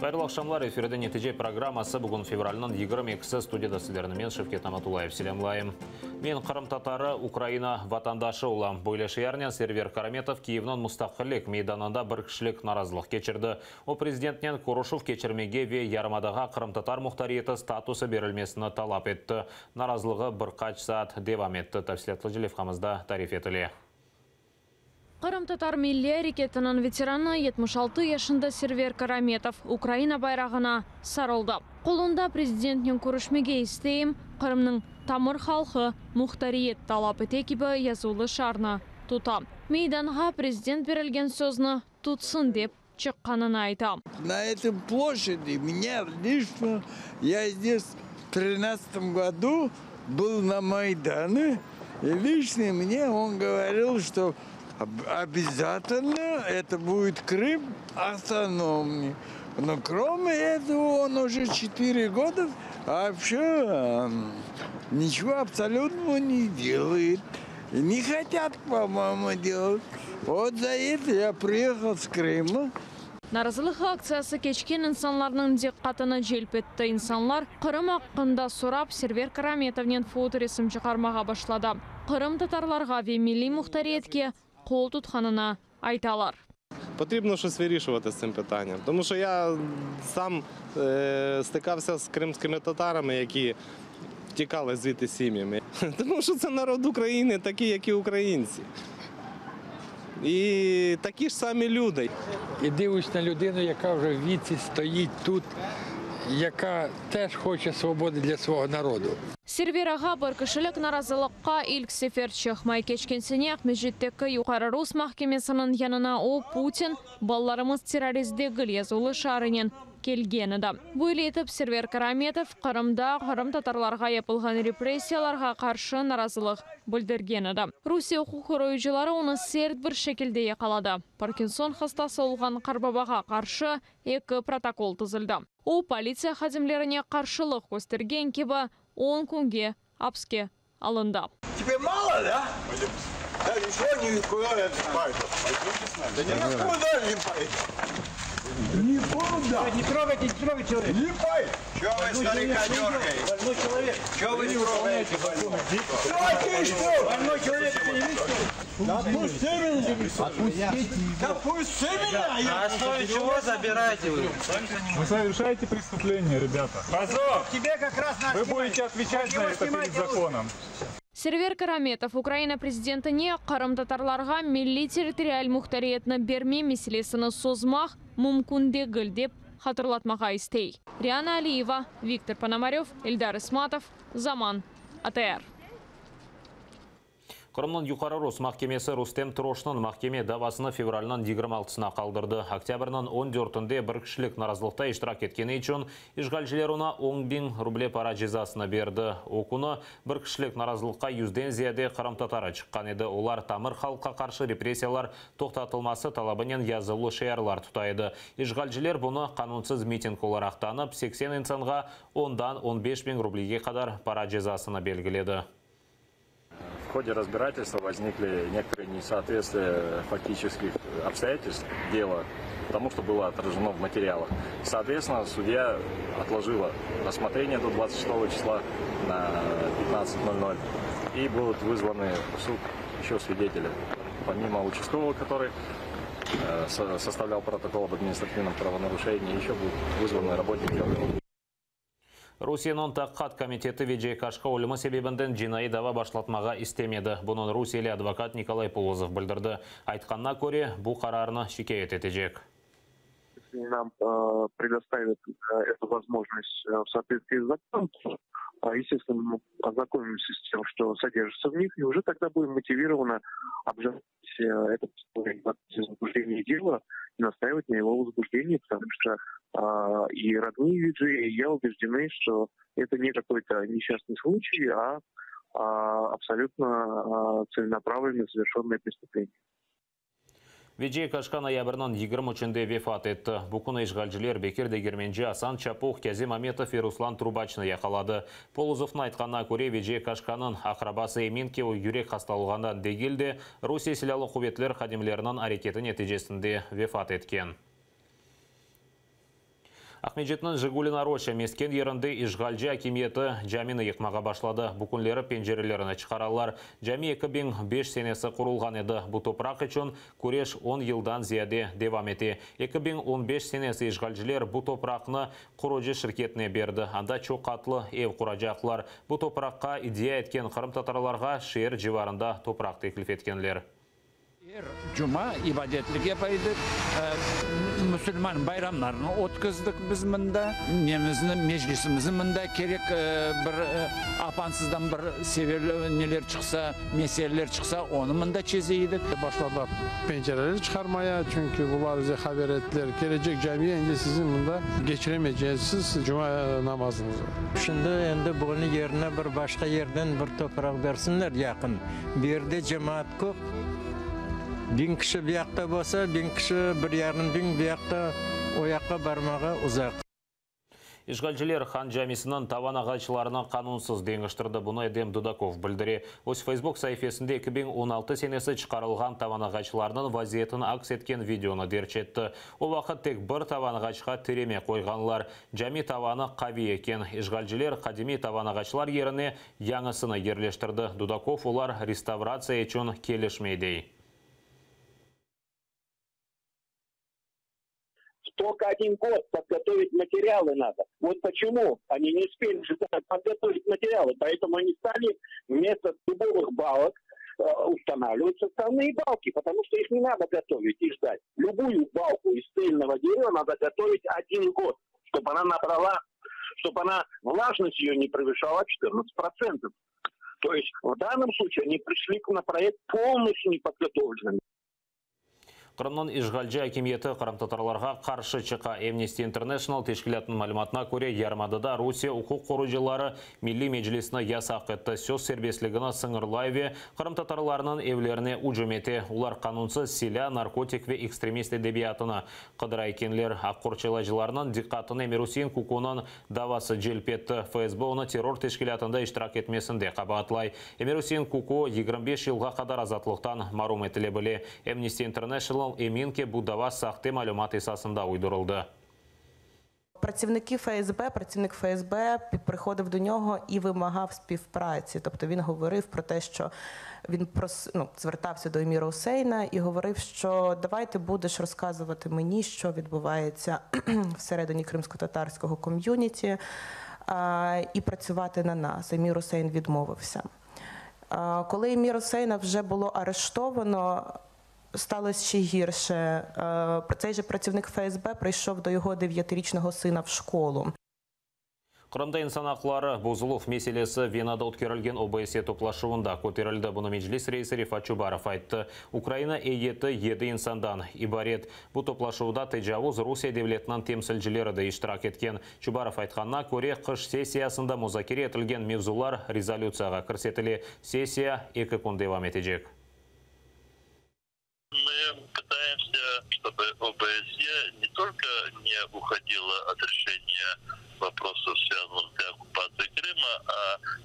Hayırlı aqşamlar, efirde Netice programması, bugün fevralniñ 22-si, studiyada sizlerni men, Şevket Amatullayev, selâmlayım. Men qırımtatarı, Ukraina vatandaşı olam. Böyle şiarnen Server Karametov Kiyevniñ Mustaqillik meydanında bir kişilik narazılıq keçirdi. O, prezidentnen körüşüv keçirmege ve yarımadağa qırımtatar muhtariyeti statusı berilmesini talap etti. Narazılığı bir qaç saat devam etti. Tafsilâtlıca levhamızda tarif etile. Qırımtatar milliy areketiniñ veteranı, 76 yaşında Server Karametov Ukraina bayrağına sarıldı. Qolunda Prezidentnen körüşmege isteyim, Qırımnıñ tamır halqı muhtariyet talap ete kibi yazuvlı şiarnı tuta. Meydanğa prezident berilgen sözni tutsın dep çıqqanını ayta. На этом площади меня лично, я здесь в 13 году был на Майдане, и лично мне он говорил, что обязательно это будет Крым автономный. Но кроме этого он уже 4 года вообще ничего абсолютно не делает. И не хотят, по-моему, делать. Вот за это я приехал с Крыма. Narazılıq aktsiyası keçken insanlarnıñ diqqatını celp etti. İnsanlar Qırım aqqında sorap, Server Karametovnen fotoresim çıqarmağa başladı. Qırımtatarlarğa ve milliy muhtariyetke qol tutqanını aytalar. Потрібно щось вирішувати з цим питанням. Тому що я сам е, стикався з кримськими татарами, які втікали звідти сім'ями. Тому що це народ України, такий, як і українці. І такі ж самі люди. І дивлюсь на людину, яка вже в віці стоїть тут, яка теж хоче свободи для свого народу. Server ağa bir kişilik narazılıqqa ilk sefer çıqmay. Keçken sene Aqmescitteki Yuqarı rus mahkemesiniñ yanına o, Putin, balalarımız terrorist degil yazuvlı şiarınen kelgen edi. Böyle etip Server Karametov Qırımda qırımtatarlarğa yapılğan repressiyalarğa qarşı narazılıq bildirgen edi. Rusiye uquq qoruyıcıları onı sert bir şekilde yaqaladı. Parkinson hastası olğan qartbabağa qarşı eki protokol tizildi. O, politsiya hadimlerine qarşılıq köstergen kibi 10 künge apske alındı. Тебе мало, да? Да ничего, никуда я не пойду. Да никуда не пойду. Никуда. Не трогайте, не трогайте человека. Не пойду. Чего вы старика дергаете? Больной человек. Чего вы трогаете больного? Да ты что? Больной человек, ты не видишь? Да пусти меня. Да пусти меня. На Я... основе чего забираете вы? Вы совершаете преступление, ребята. Позор! Тебе как раз на Вы будете отвечать за это перед законом. Server Karametov Ukraina prezidentine qırımtatarlarğa milliy territorial muhtariyetni berme meselesini sozmaq mümkün degil dep hatırlatmağa istey. Riana Aliyeva, Viktor Ponomarev, Eldar Ismatov, Zaman, ATR. Qırımnıñ Yuqarı Rus mahkemesi Rustem Troşnıñ mahkeme davasını fevralniñ 26-sına qaldırdı. Oktâbrniñ 14-ünde bir kişilik narazılıqta iştirak etkeni içün işğalciler oña 10 biñ ruble para cezasını berdi. O künü bir kişilik narazılıqqa yüzden ziyade qırımtatarı çıqqan edi. Olar tamır halqqa qarşı repressiyalar toqtatılması talabınen yazuvlı şiarlar tuta edi. İşğalciler bunı qanunsız miting olaraq tanıp, 80 insanğa ondan 15 biñ rublege qadar para cezasını belgiledi. В ходе разбирательства возникли некоторые несоответствия фактических обстоятельств дела тому, что было отражено в материалах. Соответственно, судья отложила рассмотрение до 26 числа на 15.00 и будут вызваны в суд еще свидетели. Помимо участкового, который составлял протокол об административном правонарушении, еще будут вызваны работники органов. Rusiyeniñ Taqiqat komiteti Veciye Kaşka ölümi sebebinden cinaiy dava başlatmağa istemedi. Bunı rusiyeli advokat Nikolay Polozov bildirdi. Aytqanına köre, bu qararnı şikâyet etecek. Если нам предоставят эту возможность в соответствии с законом, то, естественно, мы ознакомимся с тем, что содержится в них, и уже тогда будем мотивированно обжаловать это постановление о возбуждении дела и настаивать на его возбуждении, потому что и родные Виджея, и я убеждены, что это не какой-то несчастный случай, а абсолютно целенаправленно совершенное преступление. Veciye Kaşka noyabrniñ 23-nde vefat etti. Bu künü işğalciler Bekir Degermenci, Asan Çapuh, Kazim Ametov ve Ruslan Trubaçnı yaqaladı. Polozovnıñ aytqanına köre, Veciye Kaşkanıñ aqrabası emin ki, o yürek hastalığından degil de, Rusiye Silâlı quvetler hadimleriniñ areketi neticesinde vefat etken. Aqmescitniñ Jigulina Roşça mesken yerinde işğalci akimiyeti camini yıqmağa başladı. Bu künleri pencerelerini çıqaralar. Cami 2005 senesi qurulğan edi. Bu topraq içün küreş on yıldan ziyade devam ete. 2015 senesi işğalciler bu topraqnı qurucı şirketine berdi. Anda çoq qatlı ev quracaqlar. Bu topraqqa iddia etken qırımtatarlarğa şeer civarında topraq teklif etkenler. Er cuma ibadetlik yapa edik, musulman bayramlarını ötkizdik biz mında, nemizni, meclisimizni mında kerek bir apansızdan bir severli neler çıqsa, meseleler çıqsa, onı mında çeze edik. Başladılar pencereler çıqarmaya, çünki bular bize haber ettiler, kelecek camiye endi siziñ mında keçiremeycesiz cuma namazıñızı. Şimdi endi bunı yerine bir başqa yerden bir topraq bersinler yaqın, bu yerde cemaat köp. Biñ kişi bu yaqta bolsa, biñ kişi, bir yarım biñ bu yaqta, o yaqqa barmağa uzaq. İşğalciler Han camisiniñ tavan ağaçlarını qanunsız deñiştirdi. Bunı Edem Dudakov bildire. Öz Facebook saifesinde 2016 senesi çıqarılğan tavan ağaçlarınıñ vaziyetini aks etken videonı derc etti. O vaqıt tek bir tavan ağaçqa tireme qoyğanlar. Cami tavanı qaviy eken. İşğalciler qadimiy tavan ağaçlar yerine Yañısını yerleştirdi. Dudakov, olar restavratsiya içün kelişmey, dey. Только один год подготовить материалы надо. Вот почему они не успели подготовить материалы. Поэтому они стали вместо дубовых балок устанавливать составные балки, потому что их не надо готовить и ждать. Любую балку из цельного дерева надо готовить один год, чтобы она набрала, чтобы она, влажность ее не превышала 14%. То есть в данном случае они пришли на проект полностью неподготовленными. Qırımnıñ işğalci akimiyeti qırımtatarlarğa qarşı çıqa. Amnesty International teşkilâtınıñ malümatına köre, yarımadada Rusiye uquq qoruyıcıları Milliy Meclisni yasaq etti, söz serbestligini sıñırlay ve qırımtatarlarnıñ evlerine ücüm ete. Olar qanunsız silâ, narkotik ve ekstremist edebiyatını qıdıra ekenler. Aq qorçalayıcılarnıñ diqqatını Emir-Usein Kukunıñ davası celp etti. FSB onı terror teşkilâtında iştirak etmesinde qabaatlay. Emir-Usein Kuku 25 yılğa qadar azatlıqtan marum etile bile. Amnesty International emin ki, bu dava sahte malümat esasında uydurıldı. Працівники ФСБ, працівник ФСБ приходив до нього і вимагав співпраці. Тобто він говорив про те, що він прос, ну, звертався до Еміра Усейна і говорив, що давай ти будеш розказувати мені, що відбувається всередині кримсько-татарського ком'юніті, і працювати на нас. Емір Усейн відмовився. Коли Емір Усейна вже було арештовано, сталося ще гірше. Цей же працівник ФСБ прийшов до його дев'ятирічного сина в школу. Qırımda insan aqları bozuluv meselesi Venada ötkerilgen OBSE toplaşuvında köterildi. Bunı Meclis reisi Refat Çubarov ayttı. Ukraina eyyeti yedi insandan ibaret. Bu toplaşuvda tecavuz Rusiye devletiniñ temsilcileri de iştirak etken. Çubarov aytqanına köre, qış sessiyasında muzakere etilgen mevzular rezolütsiyağa kirsetile. Sessiya eki kün devam etecek. Мы пытаемся, чтобы ОБСЕ не только не уходила от решения вопросов, связанных с деоккупацией Крыма, а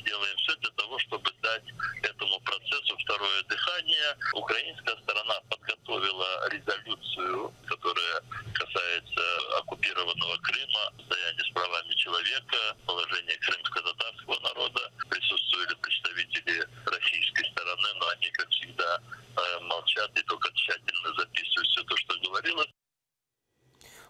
делаем все для того, чтобы дать этому процессу второе дыхание. Украинская сторона подготовила резолюцию, которая касается оккупированного Крыма, состояния с правами человека, положения крымско-татарского народа. Присутствовали представители российской стороны, но они, как всегда, молчат и только тщательно записывают все то, что говорилось.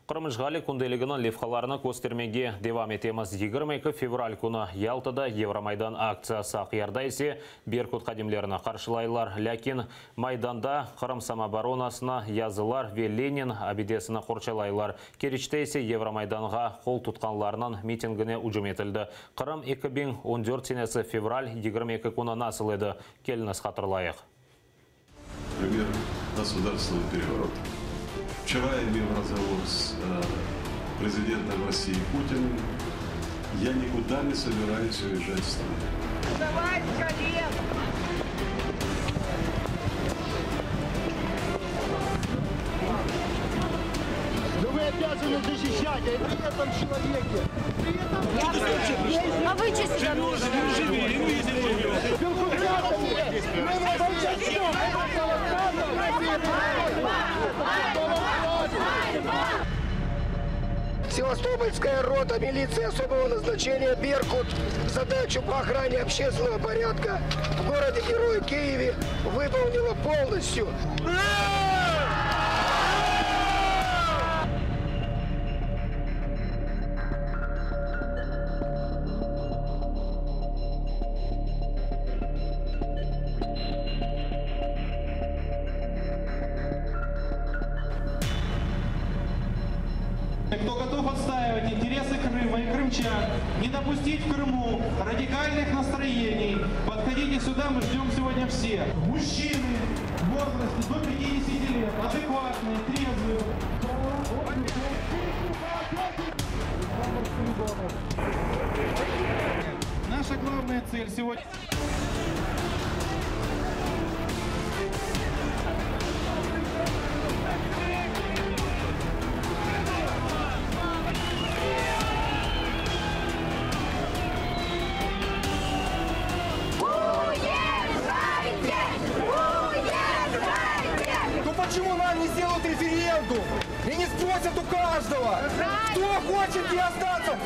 Qırım işğali kündeliginiñ levhalarını köstermege devam etemiz. 22 fevral künü Yaltada Yevromaydan aktsiyası, Aqyarda ise Berkut hadimlerini qarşılaylar. Lâkin Maydanda Qırım samooboronasına yazılar ve Lenin abidesini qorçalaylar. Keriçte ise Yevromaydanğa qol tutqanlarnıñ mitingine ücüm etildi. Qırım 2014 senesi fevral 22 künü nasıl edi? Keliñiz hatırlayıq. Пример государственного переворота. Вчера я имел разговор с президентом России Путиным. Я никуда не собираюсь уезжать из страны. Давай, колен! Но вы обязаны защищать, а при этом человеке. При этом... А вы что сюда Севастопольская рота милиции особого назначения «Беркут» задачу по охране общественного порядка в городе-герое Киеве выполнила полностью. Кто готов отстаивать интересы Крыма и крымчан, не допустить в Крыму радикальных настроений, подходите сюда, мы ждем сегодня всех. Мужчины в возрасте до 50 лет, адекватные, трезвые. Наша главная цель сегодня... Ну почему нам не сделают референдум? И не спросят у каждого, кто хочет не остаться?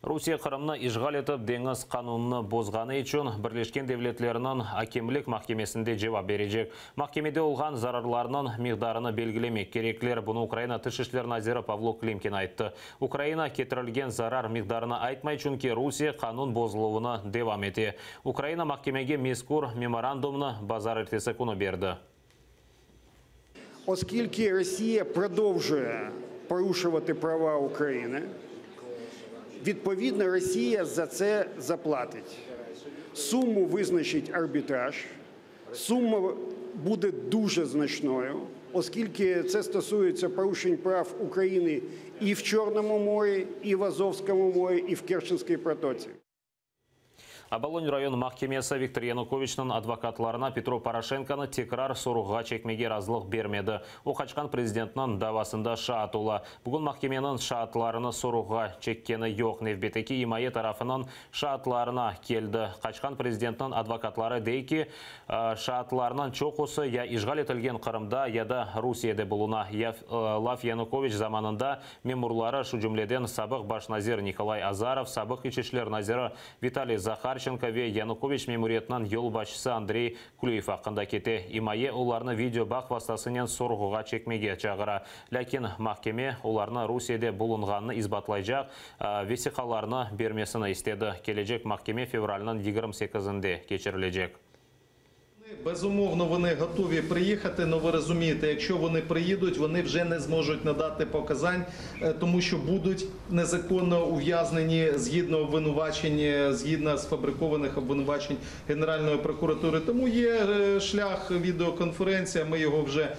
Rusiye Qırımnı işğal etip, deñiz qanunını bozğanı içün Birleşken Devletlerniñ Akemlik mahkemesinde cevap berecek. Mahkemede olğan zararlarnıñ miqdarını belgilemek kerekler. Bunı Ukraina Tış işler naziri Pavlo Klimkin ayttı. Ukraina ketirilgen zarar miqdarını aytmay, çünki Rusiye qanun bozuluvını devam ete. Ukraina mahkemege mezkür memorandumnı bazarertesi künü berdi. Оскільки Росія продовжує порушувати права України, відповідно, Росія за це заплатить. Суму визначить арбітраж. Сума буде дуже значною, оскільки це стосується порушень прав України і в Чорному морі, і в Азовському морі, і в Керченській протоці. Obolon rayon mahkemesi Viktor Yanukoviçniñ advokatlarına Petro Poroşenkonı tekrar sorğuğa çekmege razılıq bermedi. O, qaçqan prezidentniñ davasında şaat ola. Bugün mahkemeniñ şaatlarını sorğuğa çekkeni yoq. Nevbetteki imaye tarafınıñ şaatlarına keldi. Qaçqan prezidentniñ advokatları dey ki, şaatlarnıñ çoqusı ya işğal etilgen Qırımda, ya da Rusiyede buluna. Laf Yanukoviç zamanında memurları, şu cümleden sabıq baş nazir Nikolay Azarov, sabıq iç işler naziri Vitaliy Zaharçenko ve Yanukoviç memuriyetiniñ yolbaşçısı Andrey Klüyev aqqında kete. İmaye olarnı video bağ vastasınen sorğuğa çekmege çağıra. Lâkin mahkeme olarnı Rusiyede bulunğanını isbatlaycaq vesiqalarnı bermesini istedi. Kelecek mahkeme fevralniñ 28-inde keçirilecek. Безумовно, вони готові приїхати, но ви розумієте, якщо вони приїдуть, вони вже не зможуть надати показань, тому що будуть незаконно ув'язнені згідно обвинувачень, згідно сфабрикованих обвинувачень Генеральної прокуратури. Тому є шлях відеоконференція, ми його вже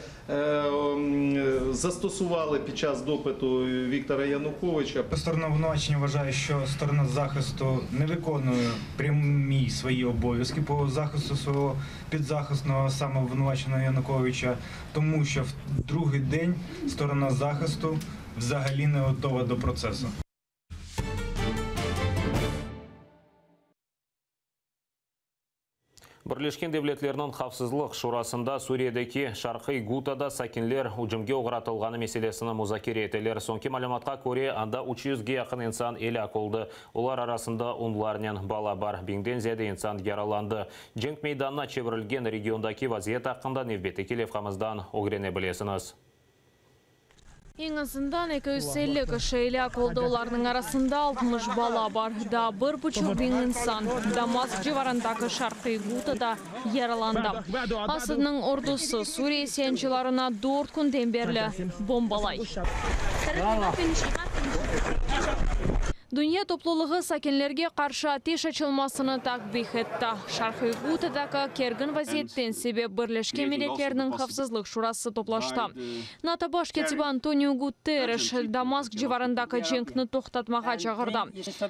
застосували під час допиту Віктора Януковича. Сторона обвинувачення вважає, що сторона захисту не виконує прямі свої обов'язки по захисту свого підзахисного, саме обвинуваченого Януковича, тому що в другий день сторона захисту взагалі не готова до процесу. Birleşken Devletlerniñ Havfsızlıq Şurasında Suriyedeki Şarqiy Gutada sakinler ücümge oğratılğanı meselesini muzakere eteler. Soñki malümatqa köre, anda üç yüzge yaqın insan elâk oldı, olar arasında onlarnen bala bar, biñden ziyade insan yaralandı. Cenk meydanına çevirilgen regiondaki vaziyet aqqında nevbetteki levhamızdan ögrene bilesiñiz. Eñ azından 250 kişi elâk oldı, olarnıñ arasında 60 bala bar. Daa bir buçuq biñ insan Damask civarındaki Şarqiy Gutada yaralandı. Asadnıñ ordusı Suriye isyancılarına dört künden berli bombalay. Dünya toplulığı sakinlerge qarşı ateş açılmasını takbih etti. Şarqiy Gutadaki kergin vaziyetten sebep Birleşken Milletlerniñ Havfsızlıq Şurası toplaştı. NATO baş kâtibi Antoniu Guterres Damask civarındaki cenkni toqtatmağa çağırdı.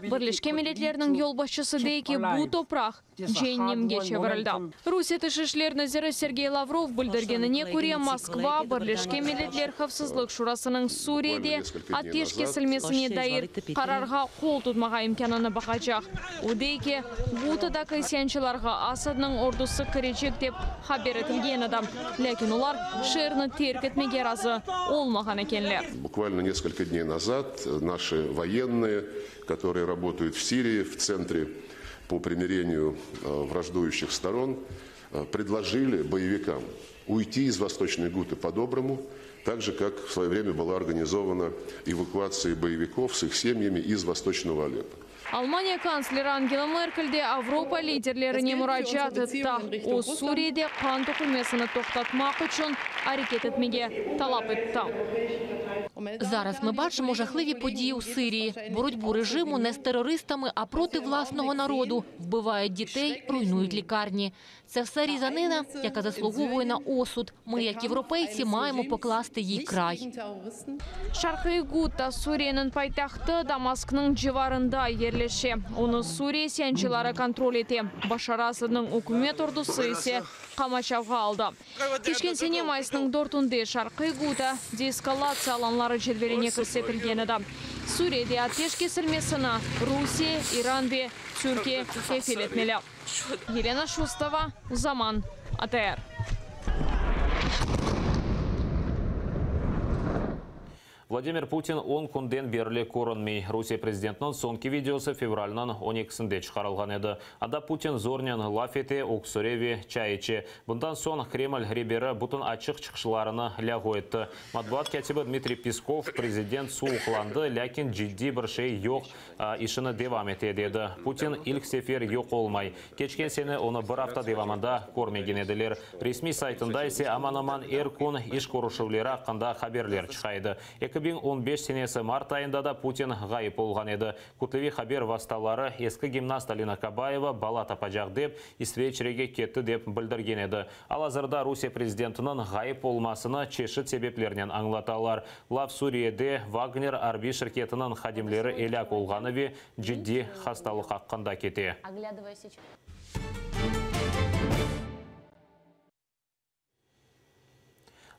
Birleşken Milletlerniñ yolbaşçısı dey ki, bu topraq ceennemge çevirildi. Rusiye Tış işler naziri Sergey Lavrov bildirgenine köre, Moskva Birleşken Milletler Havfsızlıq Şurasınıñ Suriyede ateş kesilmesine dair qararğa. qol tutmağa imkânını baqacaq. O dey ki, Gutadaki isyancılarğa Asadnıñ ordusı kirecek dep haber etilgen edi, lâkin olar şeerni terk etmege razı olmağan ekenler. Bukvalno neskolko dney nazad naşi voyennıye, kotorıye rabotayut v Siriyi v tsentre po primireniyu vražduyuşih storon, predlojili boyevikam uyti iz Vostoçnoy Guty po-dobromu, tak же, как в свое время была организована эвакуация боевиков с их семьями из Восточного Алеппо. Almaniya kantsleri Angela Merkel de Avropa liderlerine muracaat etti. O, Suriyede qan tökülmesini toqtatmaq içün areket etmege talap etti. Зараз ми бачимо жахливі події у Сирії. Боротьбу режиму не з терористами, а проти власного народу. Вбивають дітей, руйнують лікарні. Це все різанина, яка заслуговує на осуд. Ми, як європейці, маємо покласти їй край. Şarqiy Guta Suriyeniñ paytahtı Damasknıñ civarında yerleşe. Onı Suriye isyancıları kontrol ete, Başar Asadnıñ ükümet ordusı ise qamaçavğa aldı. Keçken sene mayısnıñ dörtünde Şarqiy Guta deeskalatsiya alanları cedveline kirsetilgen edi. Suriyede ateş kesilmesini Rusiye, İran ve Türkiye kefil etmeli. Yelena Şustova, Zaman, ATR. Vladimir Putin on künden berli körünmey. Rusiye prezidentiniñ soñki videosı fevralniñ on ekisinde çıqarılğan edi. Anda Putin zornen laf ete, öksüre ve çay içe. Bundan soñ Kreml reberi bütün açıq çıqışlarını lâğu etti. Matbuat kâtibi Dmitriy Peskov, prezident suvuqlandı, lâkin ciddiy bir şey yoq, işini devam ete, dedi. Putin ilk sefer yoq olmay. Keçken sene onı bir afta devamında körmegen ediler. Resmiy saytında ise aman-aman er kün iş körüşüvleri aqqında haberler çıqa edi. 2015 senesi mart ayında da Putin ğayıp olğan edi. Kütleviy haber vastaları eski gimnast Alina Kabayeva bala tapacaq dep, İsveçrege ketti dep bildirgen edi. Al-azırda Rusiye prezidentiniñ ğayıp olmasını çeşit sebeplernen añlatalar. Laf Suriyede Vagner arbiy şirketiniñ hadimleri elâk olğanı ve ciddiy hastalıq aqqında kete.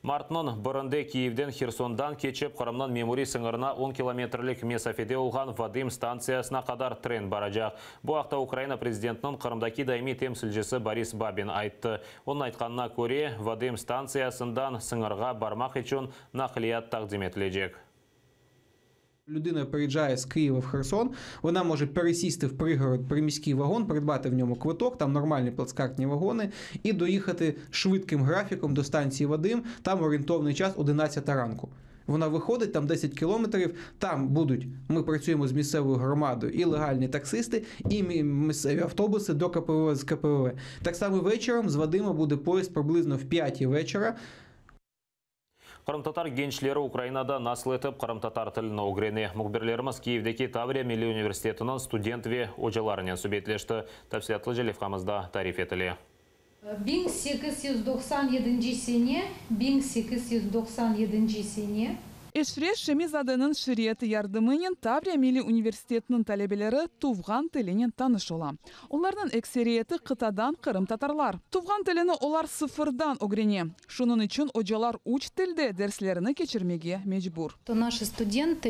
Martnıñ birinde Kiyevden Hersondan keçip, Qırımnıñ memuriy sıñırına on kilometrlik mesafede olğan Vadım stantsiyasına qadar tren baracaq. Bu aqta Ukraina prezidentiniñ Qırımdaki daimiy temsilcisi Boris Babin ayttı. Onıñ aytqanına köre, Vadım stantsiyasından sıñırğa barmaq içün naqliyat taqdim etilecek. Людина приїжджає з Києва в Херсон, вона може пересісти в пригород приміський вагон, придбати в ньому квиток, там нормальні плацкартні вагони, і доїхати швидким графіком до станції Вадим, там орієнтовний час 11 ранку. Вона виходить, там 10 кілометрів, там будуть, ми працюємо з місцевою громадою, і легальні таксисти, і місцеві автобуси до КПВВ з КПВВ. Так само вечором з Вадима буде поїзд приблизно в 5 вечора. Qırımtatar gençleri Ukrainada nasıl etip qırımtatar tilini ögrene? Mühbirlerimiz Kiyevdeki Tavriya milliy universitetiniñ student ve ocalarınen subetleşti. Tafsilâtlıca levhamızda tarif etile. 1897 sene, 1897 sene. Eşref Şemi-zadeniñ şiiriyeti yardımınen Tavriya milliy universitetiniñ talebeleri tuvğan tilinen tanış ola. Olarnıñ ekseriyeti qıtadan qırımtatarlar. Tuvğan tilini olar sıfırdan ögrene. Şunıñ içün ocalar üç tilde derslerini keçirmege mecbur. Naşı studentı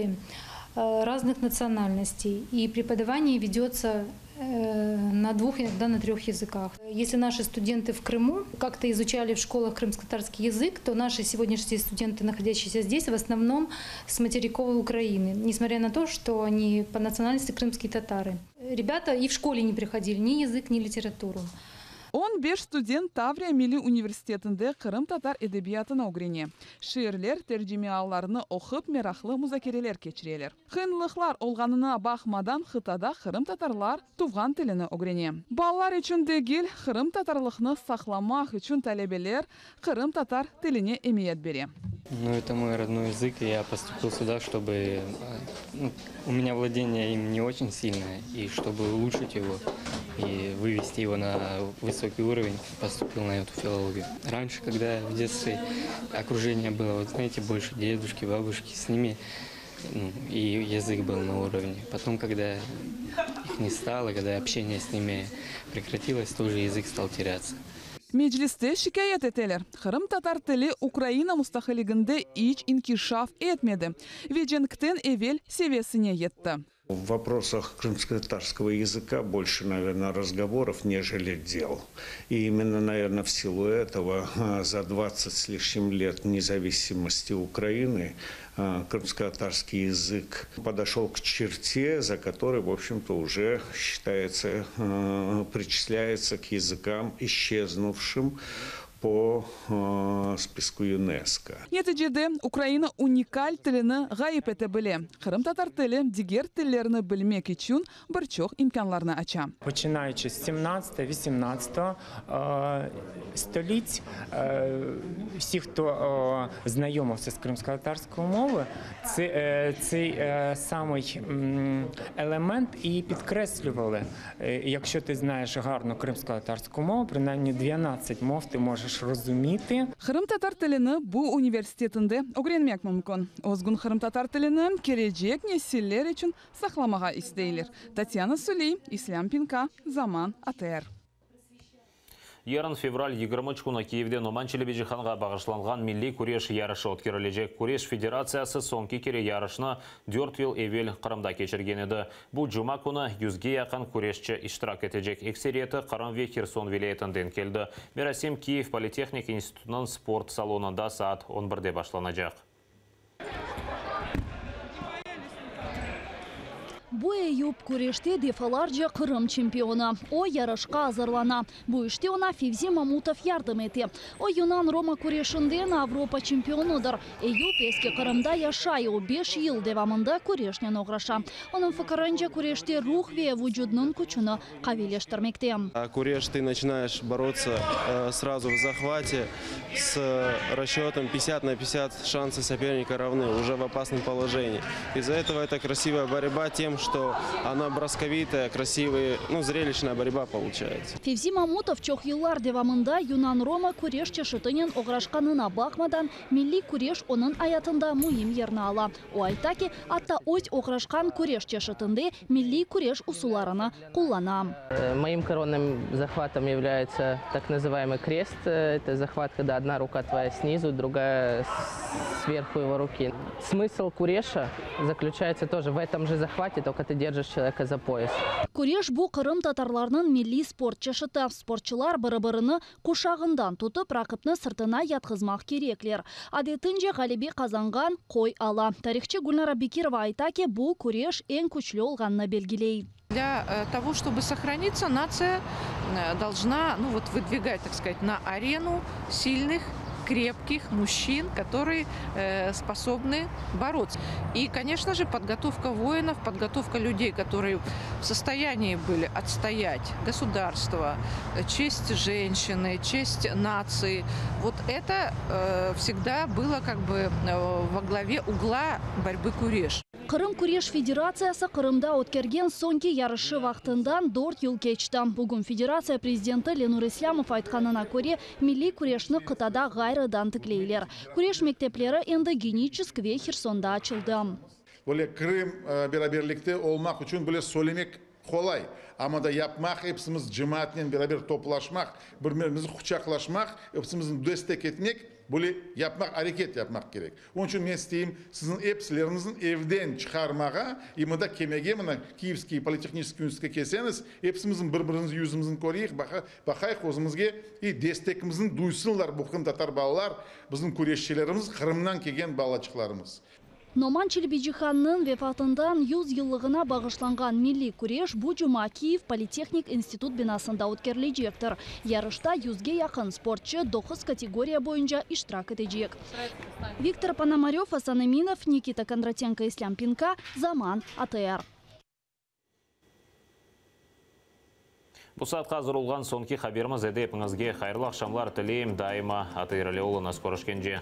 razных natsıonalnostey, i prepodavaniye vedется на двух, иногда на трех языках. Если наши студенты в Крыму как-то изучали в школах крымско-татарский язык, то наши сегодняшние студенты, находящиеся здесь, в основном с материковой Украины, несмотря на то, что они по национальности крымские татары. Ребята и в школе не приходили ни язык, ни литературу. 15 student Tavriya milliy universitetinde qırımtatar edebiyatını ögrene. Şiirler, tercimeiallarını oqup, meraqlı muzakereler keçireler. Qıyınlıqlar olğanına baqmadan, qıtada qırımtatarlar tuvğan tilini ögrene. Ballar içün degil, qırımtatarlıqnı saqlamaq içün talebeler qırımtatar tiline emiyet bere. Ну, это мой родной язык, и я поступил сюда, чтобы, ну, у меня владение им не очень сильное, и чтобы улучшить его и вывести его на высокий уровень, поступил на эту филологию. Раньше, когда в детстве окружение было, вот знаете, больше дедушки, бабушки, с ними, ну, и язык был на уровне. Потом, когда их не стало, когда общение с ними прекратилось, тоже язык стал теряться. Mecliste şikâyet eteler, qırımtatar tili Ukraina mustaqilliginde iç inkişaf etmedi ve cenkten evel seviyesine yetti. В вопросах крымско-татарского языка больше, наверное, разговоров, нежели дел. И именно, наверное, в силу этого за 20 с лишним лет независимости Украины крымско-татарский язык подошел к черте, за которой, в общем-то, уже считается, причисляется к языкам, исчезнувшим по списку ЮНЕСКО. Neticede Ukraina unikal tilini ğayıp ete bile. Qırımtatar tili diger tillerni bilmek içün bir çoq imkânlarnı aça. Починаючи з 17-18 століть, всі, хто знайомився з кримськотатарською мовою, цей самий елемент і підкреслювали. Якщо ти знаєш гарну кримськотатарську мову, принаймні 12 мов ти можеш розуміти. Qırımtatar tilini bu universitetinde ögrenmek mümkün. Özgün qırımtatar tilini kelecek nesiller içün saqlamağa isteyler. Tatyana Suley, İslâm Pinka, Zaman, ATR. Yarın fevral 23 künü Kiyevde Noman Çelebicihanğa bağışlanğan milliy küreş yarışı ötkerilecek. Küreş federatsiyası soñki kere yarışnı dört yıl evel Qırımda keçirgen edi. Bu cuma künü yüzge yaqın küreşçi iştirak etecek. Ekseriyeti Qırım ve Herson vilâyetinden keldi. Merasim Kiyev politehnik institutınıñ sport salonında saat on birde başlanacaq. Bu Eyup, küreşte defalarca Qırım çempionı. O, yarışqa azırlana. Bu işte oña Fevzi Mamutov yardım ete. O, yunan-roma küreşinden Avropa çempionıdır. Eyup Eski Qırımda yaşay, o, beş yıl devamında küreşnen oğraşa. Onıñ fikirince, küreşte ruh ve vucudnıñ küçüni qaviyleştirmekte. Küreş, ты начинаешь бороться сразу в захвате с расчетом 50 на 50 шансы соперника равны, уже в опасном положении. Из-за этого это красивая борьба тем, что она бросковитая, красивая, ну, зрелищная борьба получается. Fevzi Mamutov çoq yıllar devamında yunan-roma küreş çeşitinen oğraşqanına baqmadan, milliy küreş onıñ ayatında müim yerni ala. O ayta ki, atta öz oğraşqan küreş çeşitinde milliy küreş usullarını qullana. Моим коронным захватом является так называемый крест. Это захват, когда одна рука твоя снизу, другая сверху его руки. Смысл куреша заключается тоже в этом же захвате, только ты держишь человека за пояс. Küreş bu qırımtatarlarnıñ milliy sport çeşiti. Sportçılar biri-birini quşağından tutıp, raqipni sırtına yatqızmaq kerekler. Adetince ğalebe qazanğan qoy ala. Tarihçı Gülnara Bekirova ayta ki, bu küreş eñ küçlü olğanını belgiley. Для того, чтобы сохраниться, нация должна, ну вот, выдвигать, так сказать, на арену сильных, крепких мужчин, которые способны бороться. И, конечно же, подготовка воинов, подготовка людей, которые в состоянии были отстоять государство, честь женщины, честь нации. Вот это всегда было как бы во главе угла борьбы куреш. Qırım Küreş federatsiyası Qırımda ötkergen soñki yarışı vaqtından dört yıl keçti. Bugün federatsiya prezidenti Lenur İslâmov aytqanına köre, milliy küreşni qıtada ğayrıdan tikleyler. Küreş mektepleri endi Geniçesk ve Hersonda açıldı. Böyle Krım beraberlikte olmaq içün böyle söylemek qolay, amma da yapmaq, epsimiz cemaatnen beraber toplaşmaq, bir-birimizni quçaqlaşmaq, epsimizni destek etmek, böyle yapmaq, areket yapmaq kerek. Onıñ içün men isteyim siziñ epsileriñizni evden çıqarmağa i mında kelmege, mına Kiyevskiy politehniçeskiy universitetke kelseñiz, epsimizniñ bir-birimizni yüzümizni köreyik, baqayıq özümizge i destekimizni duysınlar bu qırımtatar balalar, bizim küreşçilerimiz, Qırımdan kelgen balaçıqlarımız. Noman Çelebicihannıñ vefatından yüz yıllığına bağışlanğan milliy küreş bu cuma Kiyev politehnik institut binasında ötkerilecektir. Yarışta yüzge yaqın sportçı doquz kategoriya boyunca iştirak etecek. Viktor Ponomarev, Asan Eminov, Nikita Kondratenko, İslâm Pinka, Zaman, ATR. Bu saatqa azır olğan soñki haberimiz edi. Epiñizge hayırlı aqşamlar tileyim. Daima ATR ile oluñız. Körüşkence.